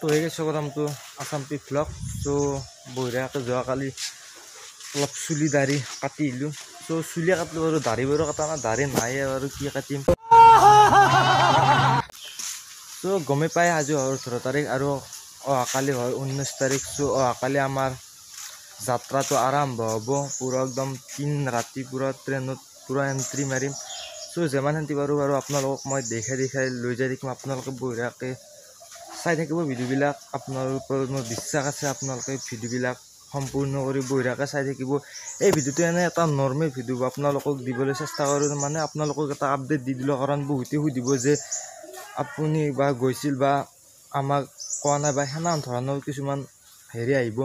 তো সেই স্বাগতম টু আছাম পি ভ্লগ। চ' বঢ়িয়াকৈ যোৱাকালি অলপ চুলি দাড়ি কাটি আহিলোঁ। চ' চুলি কাটিলোঁ বাৰু, দাড়ি বাৰু কটা নাই, দাড়ি নাই আৰু কি কাটিম। চ' গমেই পাই আজি হয় 18 তাৰিখ আৰু অহাকালি হয় 19 তাৰিখ। চ' অহাকালি আমাৰ যাত্ৰাটো আৰম্ভ হ'ব, পূৰা একদম 3 ৰাতি পূৰা ট্ৰেইনত পূৰা এণ্ট্ৰি মাৰিম। চ' যিমান শান্তি পাৰোঁ বাৰু আপোনালোকক মই দেখাই দেখাই লৈ যাই থাকিম, আপোনালোকে বঢ়িয়াকৈ চাই থাকিব ভিডিঅ'বিলাক। আপোনাৰ ওপৰত মোৰ বিশ্বাস আছে, আপোনালোকে ভিডিঅ'বিলাক সম্পূৰ্ণ কৰি বঢ়িয়াকৈ চাই থাকিব। এই ভিডিঅ'টো এনে এটা নৰ্মেল ভিডিঅ' আপোনালোকক দিবলৈ চেষ্টা কৰোঁ, মানে আপোনালোকক এটা আপডেট দি দিলোঁ, কাৰণ বহুতেই সুধিব যে আপুনি বা গৈছিল বা আমাক কোৱা নাই বা সেনেহেন ধৰণৰ কিছুমান হেৰি আহিব।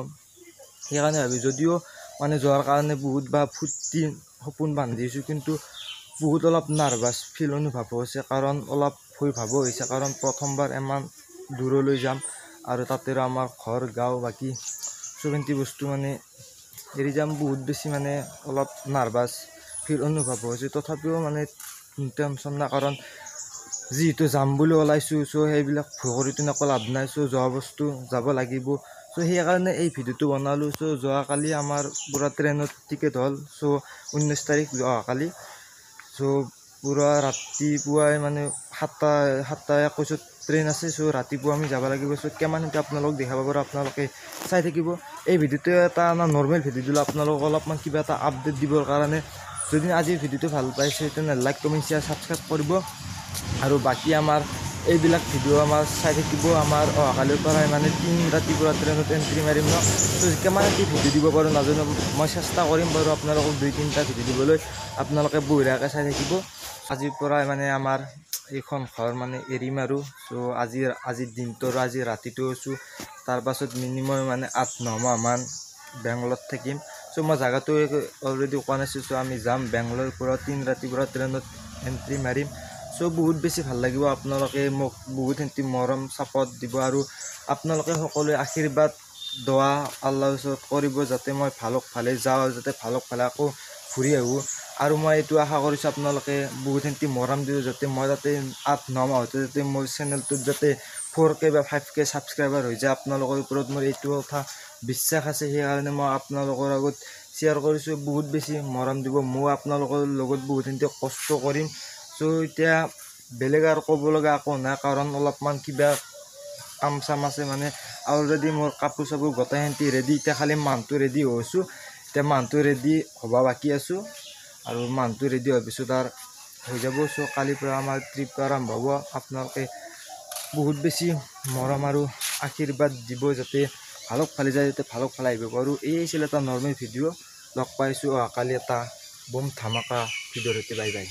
সেইকাৰণে ভাবি যদিও মানে যোৱাৰ কাৰণে বহুত বা ফূৰ্তি সপোন বান্ধি আছোঁ, কিন্তু বহুত অলপ নাৰ্ভাছ ফিল অনুভৱ হৈছে, কাৰণ অলপ ভয় ভাবো হৈছে, কাৰণ প্ৰথমবাৰ ইমান দূৰলৈ যাম আৰু তাতে আমাৰ ঘৰ গাঁও বাকী চবেন্তি বস্তু মানে এৰি যাম, বহুত বেছি মানে অলপ নাৰ্ভাছ ফিল অনুভৱ হৈছে। তথাপিও মানে টেনশ্যন নাই, কাৰণ যিহেতু যাম বুলি ওলাইছোঁ, চ' সেইবিলাক ভয় কৰি তেনেকুৱা লাভ নাই। চ' যোৱা বস্তু যাব লাগিব, চ' সেইকাৰণে এই ভিডিঅ'টো বনালোঁ। চ' যোৱাকালি আমাৰ পূৰা ট্ৰেইনত টিকেট হ'ল। চ' 19 তাৰিখ অহাকালি। চ' পূৰা ৰাতিপুৱাই মানে 7:21ত ট্ৰেইন আছে। চ' ৰাতিপুৱা আমি যাব লাগিব। চ' কিমান এতিয়া আপোনালোকক দেখাব পাৰোঁ, আপোনালোকে চাই থাকিব। এই ভিডিঅ'টো এটা আমাৰ নৰ্মেল ভিডিঅ' দিলোঁ আপোনালোকক অলপমান কিবা এটা আপডেট দিবৰ কাৰণে। যদি আজিৰ ভিডিঅ'টো ভাল পাইছে তেনেহ'লে লাইক, কমেণ্ট, শ্বেয়াৰ, ছাবস্ক্ৰাইব কৰিব আৰু বাকী আমাৰ এইবিলাক ভিডিঅ' আমাৰ চাই থাকিব। আমাৰ অহাকালিৰ পৰাই মানে 3 ৰাতিপুৱা ট্ৰেইনত এণ্ট্ৰি মাৰিম ন। চ' কিমান কি ভিডিঅ' দিব পাৰোঁ নাজানো, মই চেষ্টা কৰিম বাৰু আপোনালোকক 2-3টা ভিডিঅ' দিবলৈ, আপোনালোকে বঢ়িয়াকৈ চাই থাকিব। আজিৰ পৰাই মানে আমাৰ এইখন ঘৰ মানে এৰিম আৰু। চ' আজিৰ দিনটো আৰু আজি ৰাতিটো আছোঁ, তাৰপাছত মিনিমাম মানে 8-9 মাহমান বেংগলত থাকিম। চ' মই জেগাটো অলৰেডি কোৱা নাছিলোঁ। চ' আমি যাম বেংগলৰ পৰা 3 ৰাতিপুৱা ট্ৰেইনত এণ্ট্ৰি মাৰিম। চ' বহুত বেছি ভাল লাগিব, আপোনালোকে মোক বহুত সেন্তি মৰম ছাপৰ্ট দিব আৰু আপোনালোকে সকলোৱে আশীৰ্বাদ দোৱা আল্লাহৰ ওচৰত কৰিব যাতে মই ভালক ভালে যাওঁ, যাতে ভালক ভালে আকৌ ঘূৰি আহোঁ। আৰু মই এইটো আশা কৰিছোঁ আপোনালোকে বহুত সেন্তি মৰম দিব যাতে মই যাতে 8-9 মাহতে যাতে মোৰ চেনেলটোত যাতে 4K বা 5K subscriber হৈ যায়। আপোনালোকৰ ওপৰত মোৰ এইটো কথা বিশ্বাস আছে, সেইকাৰণে মই আপোনালোকৰ আগত শ্বেয়াৰ কৰিছোঁ। বহুত বেছি মৰম দিব, ময়ো আপোনালোকৰ লগত বহুত সেন্তি কষ্ট কৰিম। চ' এতিয়া বেলেগ আৰু ক'ব লগা একো নাই, কাৰণ অলপমান কিবা কাম চাম আছে মানে অলৰেডি মোৰ কাপোৰ চাপোৰ গোটাই সেন্তি ৰেডি। এতিয়া খালি মানুহটো ৰেডি হৈছোঁ, এতিয়া মানুহটো ৰেডি হ'ব বাকী আছোঁ আৰু মানুহটো ৰেডি হোৱাৰ পিছত আৰু হৈ যাব। চ' কালিৰ পৰা আমাৰ ট্ৰিপটো আৰম্ভ হ'ব। আপোনালোকে বহুত বেছি মৰম আৰু আশীৰ্বাদ দিব যাতে ভালক ফালি যায়, যাতে ভালক ফালি আহিব পাৰোঁ। এই আছিল এটা নৰ্মেল ভিডিঅ', লগ পাইছোঁ অহাকালি এটা বম ধামাকা ভিডিঅ'ৰ সৈতে। Bye bye.